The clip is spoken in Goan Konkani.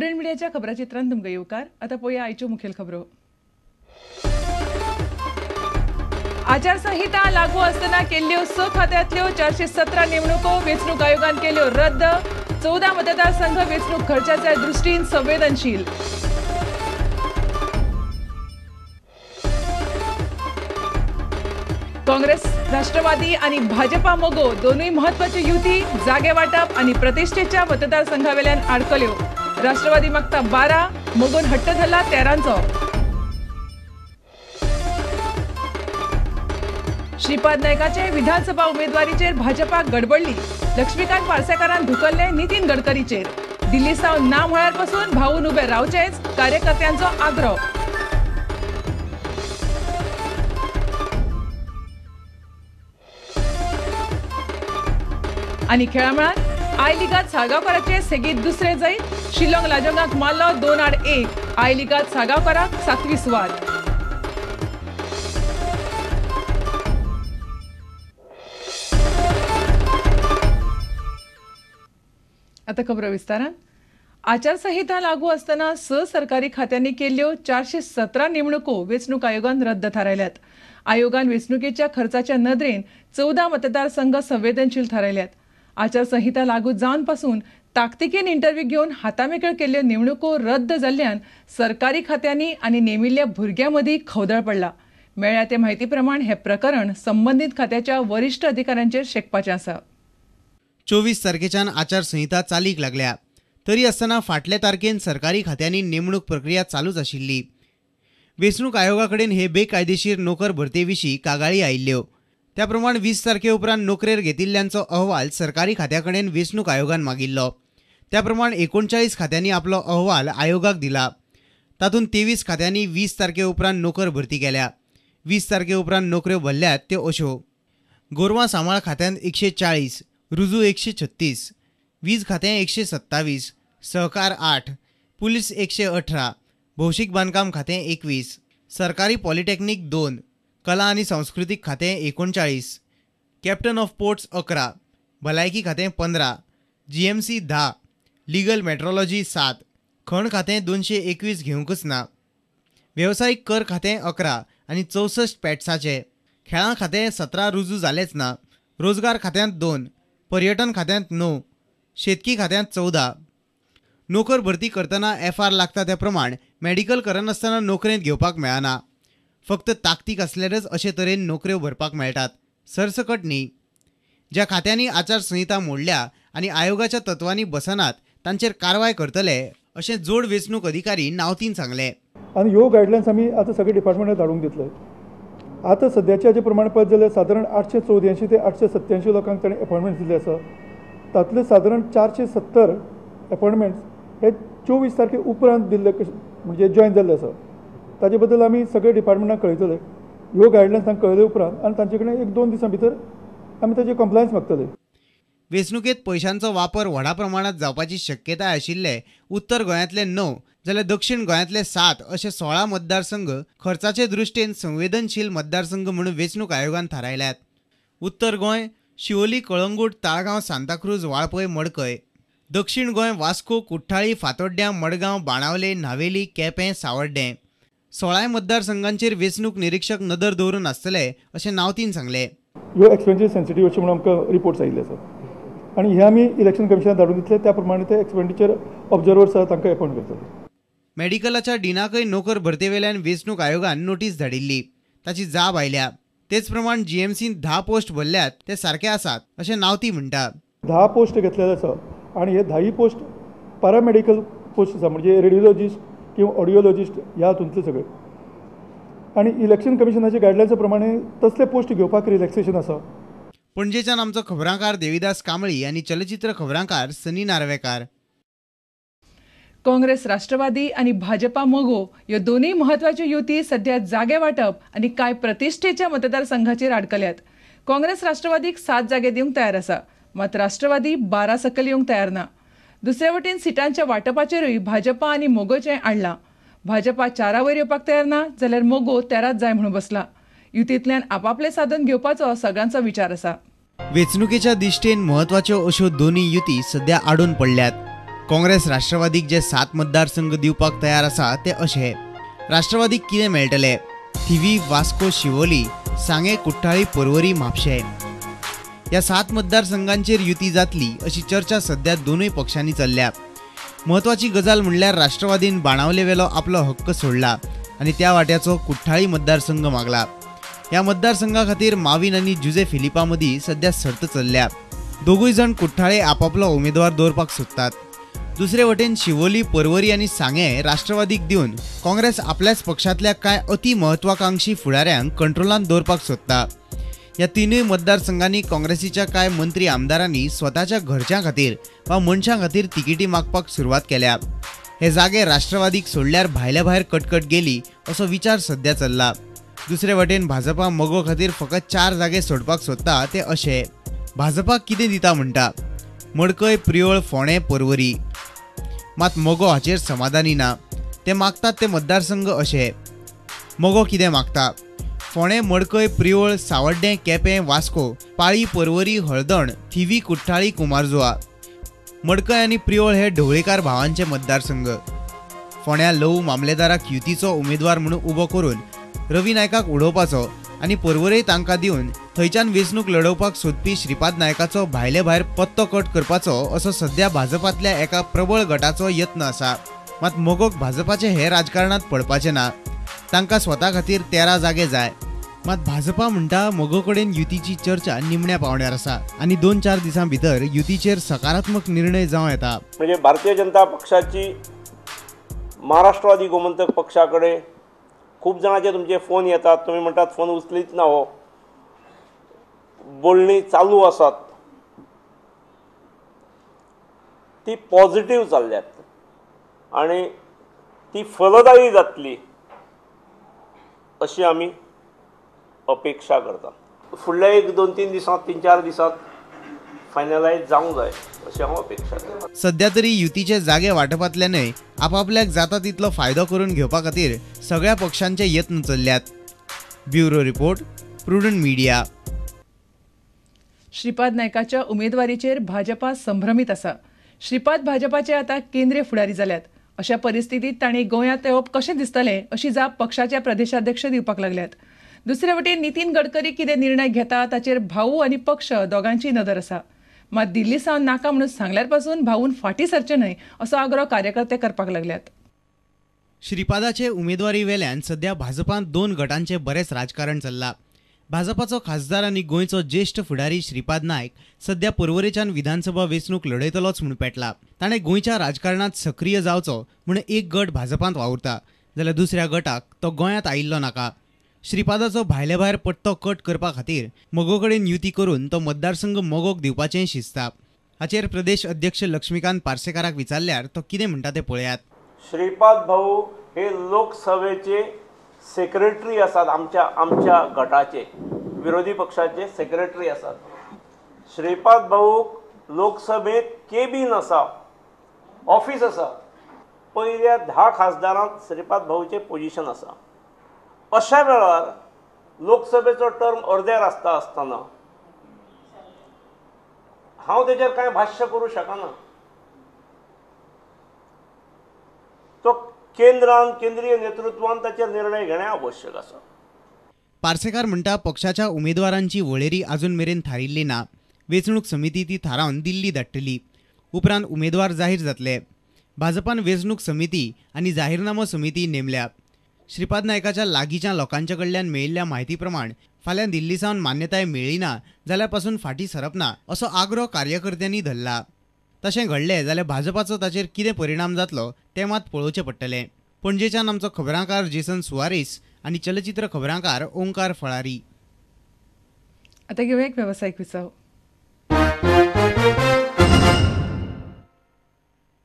प्रुडंट मिडियाच्या खबराचित्रांत तुमकां येवकार. आतां पळोवया आयच्यो मुखेल खबरो. आचारसंहिता लागू आसतना केल्ल्यो 6 खात्यांतल्यो 417 नेमणुको वेंचणूक आयोगान केल्यो रद्द. 14 मतदारसंघ वेंचणूक खर्चाच्या दृष्टीन संवेदनशील. काँग्रेस, राष्ट्रवादी आणि भाजपा मगो दोनूय महत्वाच्यो युती जागे वाटप आणि प्रतिष्ठेच्या मतदारसंघावेल्यान आडकल्यो. राष्ट्रवादी मागता 12, मगोन हट्ट धरला 13चो. श्रीपाद नायकाचे विधानसभा उमेदवारीचेर भाजपा गडबडली. लक्ष्मीकांत पार्सेकारान धुकल्ले नितीन गडकरीचेर. दिल्ली सावन ना म्हळ्यार पसून भाऊन उबे रावचेच कार्यकर्त्यांचो आग्रो. आनी खेळामळार I लिगात साळगांवकाराचे सेगीत दुसरे जैत. शिल्लॉंग लाजोंगाक मारलो 2-1. I लिगात साळगांवकाराक 7वी सुवात. आता खबर विस्तारान. आचारसंहिता लागू आसतना 6 सरकारी खात्यांनी केल्ल्यो 417 नेमणुको वेंचणूक आयोगान रद्द थारायल्यात. आयोगान वेंचणुकेच्या खर्चाच्या नदरेन 14 मतदारसंघ संवेदनशील थारायल्यात. आचारसंहिता लागू जावन पासून ताकतिकेन इंटरव्यू घेवन हातामेकळ केल्ल्यो नेमणुको रद्द जाल्ल्यान सरकारी खात्यांनी आनी नेमिल्ल्या भुरग्यां मदीं खवदळ पडला. मेळ्ळ्या ते म्हायती प्रमाण हें प्रकरण संबंदीत खात्याच्या वरिश्ठ अधिकाऱ्यांचेर शेकपाचें आसा. 24 तारखेच्यान आचारसंहिता चालीक लागल्या तरी आसतना फाटल्या तारखेन सरकारी खात्यांनी नेमणूक प्रक्रिया चालूच आशिल्ली. वेंचणूक आयोगा कडेन हे बेकायदेशीर नोकर भरते विशीं कागाळी आयिल्ल्यो. त्या प्रमाण 20 तारखे उपरांत नोकरेर घेतिल्ल्यांचो अहवाल सरकारी खात्या कडेन वेंचणूक आयोगान मागिल्लो. त्या प्रमाण 39 खात्यांनी आपलो अहवाल आयोगाक दिला. तातूंत 23 खात्यांनी 20 तारखे उपरांत नोकर भरती केल्या. 20 तारखे उपरांत नोकऱ्यो भरल्यात त्यो अश्यो: गोरवां सांबाळ खात्यांत 140, रुजू 136, वीज खातें 127, सहकार 8, पुलीस 118, भौशीक बांदकाम खातें 21, सरकारी पॉलिटेक्निक 2, कला आनी सांस्कृतीक खातें 39, कॅप्टन ऑफ पोर्ट्स 11, भलायकी खातें 15, GMC 10, legal metrology 7, खण खातें 221 घेवंकच ना, वेवसायीक कर खातें 11 आनी 64 पॅट्साचे, खेळां खातें 17 रुजू जालेंच ना, रोजगार खात्यांत 2, पर्यटन खात्यांत 9, शेतकी खात्यांत 14. नोकर भरती करतना FR लागता त्या प्रमाण मेडिकल करनासतना नोकरेंत घेवपाक मेळना. फक्त ताकतीक आसल्यारच अशे तरेन नोकऱ्यो भरपाक मेळटात, सरसकट न्ही. ज्या खात्यांनी आचारसंहिता मोडल्या आनी आयोगाच्या तत्वांनी बसनात तांचेर कारवाय करतले अशें जोड वेंचणूक अधिकारी नावतीन सांगलें. आनी ह्यो गायडलायन्स आमी आतां सगळे डिपार्टमेंटाक धाडूंक दितले. आतां सद्याच्या हाजे प्रमाणे पळयत जाल्यार सादारण 884 ते 887 लोकांक ताणें अपॉयंटमेंट्स दिल्ले आसा. तातूंतले सादारण 470 अपॉयंटमेंट्स हे 24 तारखे उपरांत दिल्ले म्हणजे जॉयन जाल्ले आसा. ताजे बद्दल आमी सगळे डिपार्टमेंटाक कळयतले. ह्यो गायडलायन्स तांकां कळयले उपरांत आनी तांचे कडेन 1-2 दिसां भितर आमी ताजे कंप्लायन्स मागतले. वेंचणुकेंत पयशांचो वापर व्हडा प्रमाणांत जावपाची शक्यताय आशिल्ले उत्तर गोंयांतले 9 जाल्यार दक्षिण गोंयांतले 7 अशे 16 मतदारसंघ खर्चाचे दृश्टीन संवेदनशील मतदारसंघ म्हणून वेंचणूक आयोगान थारायल्यात. उत्तर गोंय शिवोली, कळंगूट, ताळगांव, सांताक्रूज, वाळपय, मडकय; दक्षिण गोंय वास्को, कुठ्ठाळी, फातोड्ड्यां, मडगांव, बाणावले, न्हावेली, केपें, सावड्डें. 16 मतदारसंघांचेर वेंचणूक निरीक्षक नदर दवरून आसतले अशें नावतीन सांगलें. ह्यो एक्सपेंडिचर सेन्सिटीव अशें म्हणून आमकां रिपोर्ट्स आयिल्ले आसात आनी हे आमी इलेक्शन कमिशनाक धाडून दितले. त्या प्रमाणे ते एक्सपेंडिचर ऑब्जर्वर्स आसा तांकां अपॉयंट करतले. मेडिकलाच्या डिनाकय नोकर भरतेवेल्यान वेंचणूक आयोगान नोटीस धाडिल्ली. ताची जाप आयल्या. तेच प्रमाण GMCन 10 पोस्ट भरल्यात ते सारके आसात अशें नावती म्हणटा. 10 पोस्ट घेतलेले आसा आनी हे 10 पोस्ट पॅरामेडिकल पोस्ट आसा, म्हणजे रेडिओलॉजिस्ट किंवा ऑडिओलॉजिस्ट ह्या हातूंतले सगळे. आनी इलेक्शन कमिशनाच्या गायडलायन्सा प्रमाणे तसले पोस्ट घेवपाक रिलॅक्सेशन आसा. पणजेच्यान आमचो खबरांकार देविदास कांबळी आनी चलचित्र खबरांकार सनी नार्वेकार. काँग्रेस, राष्ट्रवादी आनी भाजपा मगो ह्यो दोनूय महत्वाच्यो युती सध्या जागे वाटप आनी कांय प्रतिष्ठेच्या मतदारसंघाचेर आडकल्यात. काँग्रेस राष्ट्रवादीक 7 जागे दिवंक तयार आसा, मात राष्ट्रवादी 12 सकयल येवंक तयार ना. दुसरे वटेन सिटांच्या वाटपाचेरूय भाजपा आनी मगोचें आडलां. भाजपा 4 वयर येवपाक तयार ना जाल्यार मगो 13 जाय म्हणून बसला. युतींतल्यान आपापले साधन घेवपाचो सगळ्यांचो विचार आसा. वेंचणुकेच्या दिश्टीन म्हत्वाच्यो अश्यो दोनूय युती सध्या आडून पडल्यात. काँग्रेस राष्ट्रवादीक जे 7 मतदारसंघ दिवपाक तयार आसा ते अशे. राष्ट्रवादीक कितें मेळटलें? थिवी, वास्को, शिवोली, सांगें, कुठ्ठाळी, पर्वरी, म्हापशें ह्या 7 मतदारसंघांचेर युती जातली अशी चर्चा सध्या दोनूय पक्षांनी चल्ल्या. म्हत्वाची गजाल म्हणल्यार राष्ट्रवादीन बाणावले वेलो आपलो हक्क सोडला आनी त्या वाट्याचो कुठ्ठाळी मतदारसंघ मागला. ह्या मतदारसंघा खातीर माविन आनी जुजे फिलिपा मदीं सध्या सर्त चल्ल्या. दोगूय जाण कुठ्ठाळे आपापलो उमेदवार दवरपाक सोदतात. दुसरे वटेन शिवोली, पर्वरी आनी सांगें राष्ट्रवादीक दिवन काँग्रेस आपल्याच पक्षांतल्या कांय अति महत्वाकांक्षी फुडाऱ्यांक कंट्रोलांत दवरपाक सोदता. ह्या तिनूय मतदारसंघांनी काँग्रेसीच्या कांय मंत्री आमदारांनी स्वताच्या घरच्यां खातीर वा मनशां खातीर तिकेटी मागपाक सुरवात केल्या. हे जागे राष्ट्रवादीक सोडल्यार भायल्या भायर कटकट गेली असो विचार सध्या चल्ला. दुसरे वटेन भाजपा मगो खातीर फकत 4 जागे सोडपाक सोदता ते अशे. भाजपा कितें दिता म्हणटा? मडकय, प्रियोळ, फोंडें, पर्वरी. मात मगो हाचेर समाधानी ना. ते मागतात ते मतदारसंघ अशे. मगो कितें मागता? फोंडें, मडकय, प्रियोळ, सावड्डें, केपें, वास्को, पाळी, पर्वरी, हळदण, थिवी, कुठ्ठाळी, कुमारजुआ. मडकय आनी प्रियोळ हे ढवळीकार भावांचे मतदारसंघ. फोंड्या लवू मामलेदाराक युतीचो उमेदवार म्हणून उबो करून रवी नायकाक उडोवपाचो आनी पर्वरी तांकां दिवन थंयच्यान वेंचणूक लडोवपाक सोदपी श्रीपाद नायकाचो भायले भायर पत्तो कट करपाचो असो सध्या भाजपांतल्या एका प्रबळ गटाचो यत्न आसा. मात मगोक भाजपाचे हे राजकारणांत पडपाचें ना. तांकां स्वता खातीर 13 जागे जाय. मात भाजपा म्हणटा मगो कडेन युतीची चर्चा निमण्या पावंड्यार आसा आनी 2-4 दिसां भितर युतीचेर सकारात्मक निर्णय जावं येता. म्हणजे भारतीय जनता पक्षाची महाराष्ट्रवादी गोमंतक पक्षा कडेन खूब जाणांचे तुमचे फोन येतात, तुमी म्हणटात फोन उचलीत ना, हो बोलणी चालू आसात, ती पॉझिटिव्ह चल्ल्यात आनी ती फलदायी जातली अशी आमी अपेक्षा करता. फुडल्या 1-2-3 दिसांत, 3-4 दिसांत फायनलायज जावंक जाय अशी हांव अपेक्षा करता. सध्या तरी युतीचे जागे वांटपांतल्यानय आपापल्याक जाता तितलो फायदो करून घेवपा खातीर सगळ्या पक्षांचे यत्न चल्ल्यात. Bureau report, Prudent Media. Shripad नायकाच्या उमेदवारीचेर Bhajpa संभ्रमीत आसा. श्रीपाद भाजपाचे आतां केंद्रीय फुडारी जाल्यात. अशा परिस्थितीत तांणी गोंयांत येवप कशें दिसतलें अशी जाप पक्षाचे प्रदेशाध्यक्ष दिवपाक लागल्यात. दुसरे वटेन नितीन गडकरी कितें निर्णय घेता ताचेर भाऊ आनी पक्ष दोगांची नदर आसा. मात दिल्ली सावन नाका म्हणून सांगल्यार पासून भाऊन फाटीं सरचें न्हय असो आग्रो कार्यकर्ते करपाक लागल्यात. श्रीपादाचे उमेदवारी वेल्यान सध्या भाजपांत 2 गटांचें बरेंच राजकारण चल्लां. भाजपाचो खासदार आनी गोंयचो ज्येश्ठ फुडारी श्रीपाद नायक सध्या पर्वरेच्यान विधानसभा वेंचणूक लढयतलोच म्हूण पेटला. ताणें गोंयच्या राजकारणांत सक्रीय जावचो म्हूण एक गट भाजपांत वावुरता जाल्यार दुसऱ्या गटाक तो गोंयांत आयिल्लो नाका. श्रीपादाचो भायले भायर पट्टो कट करपा खातीर मगो कडेन युती करून तो मतदारसंघ मगोक दिवपाचें शिजता. हाचेर प्रदेश अध्यक्ष लक्ष्मीकांत पार्सेकाराक विचारल्यार तो कितें म्हणटा तें पळयात. श्रीपाद भाऊ हे लोकसभेचे सेक्रेटरी आसात, आमच्या आमच्या गटाचे विरोधी पक्षाचे सेक्रेटरी आसात. श्रीपाद भाऊ लोकसभेत केबीन आसा, ऑफिस आसा. पयल्या 10 खासदारांत श्रीपाद भाऊचें पोजिशन आसा. अशा वेळार लोकसभेचो टर्म अर्द्यार आसता आसतना हांव तेजेर कांय भाश्य करूं शकना. तो केंद्रान, केंद्रीय नेतृत्वान ताचेर निर्णय घेणे आवश्यक आसा. पार्सेकार म्हणटा पक्षाच्या उमेदवारांची वळेरी अजून मेरेन थारिल्ली ना. वेंचणूक समिती ती थारावन दिल्ली धाडटली. उपरांत उमेदवार जाहीर जातले. भाजपान वेंचणूक समिती आनी जाहीरनामो समिती नेमल्या. श्रीपाद नायकाच्या लागींच्या लोकांच्या कडल्यान मेळिल्ल्या म्हायती प्रमाण फाल्यां दिल्ली सावन मान्यताय मेळ्ळी ना जाल्यार पासून फाटीं सरप ना असो आग्रो कार्यकर्त्यांनी धरला. तशें घडलें जाल्यार भाजपाचो ताचेर कितें परिणाम जातलो तें मात पळोवचें पडटलें. पणजेच्यान आमचो खबरांकार जेसन सुवारीस आनी चलचित्र खबरांकार ओंकार फळारी. आतां घेवया एक वेवसायीक विसव.